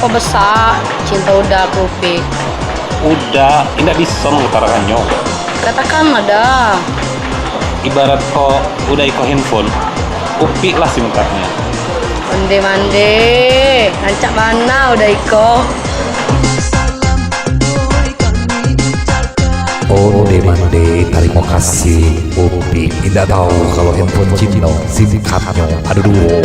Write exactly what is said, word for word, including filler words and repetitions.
Kok besak cinta Uda ka Upik? Uda indak bisa mengutarakannya. Katakan ada. Ibarat ko Uda iko handphone, Upik lah sim cardnya. Mande-mande, rancak bana Uda iko. Onde mande, tarimo kasih. Upik indak tahu kalau handphone Cino sim cardnyo ado duo.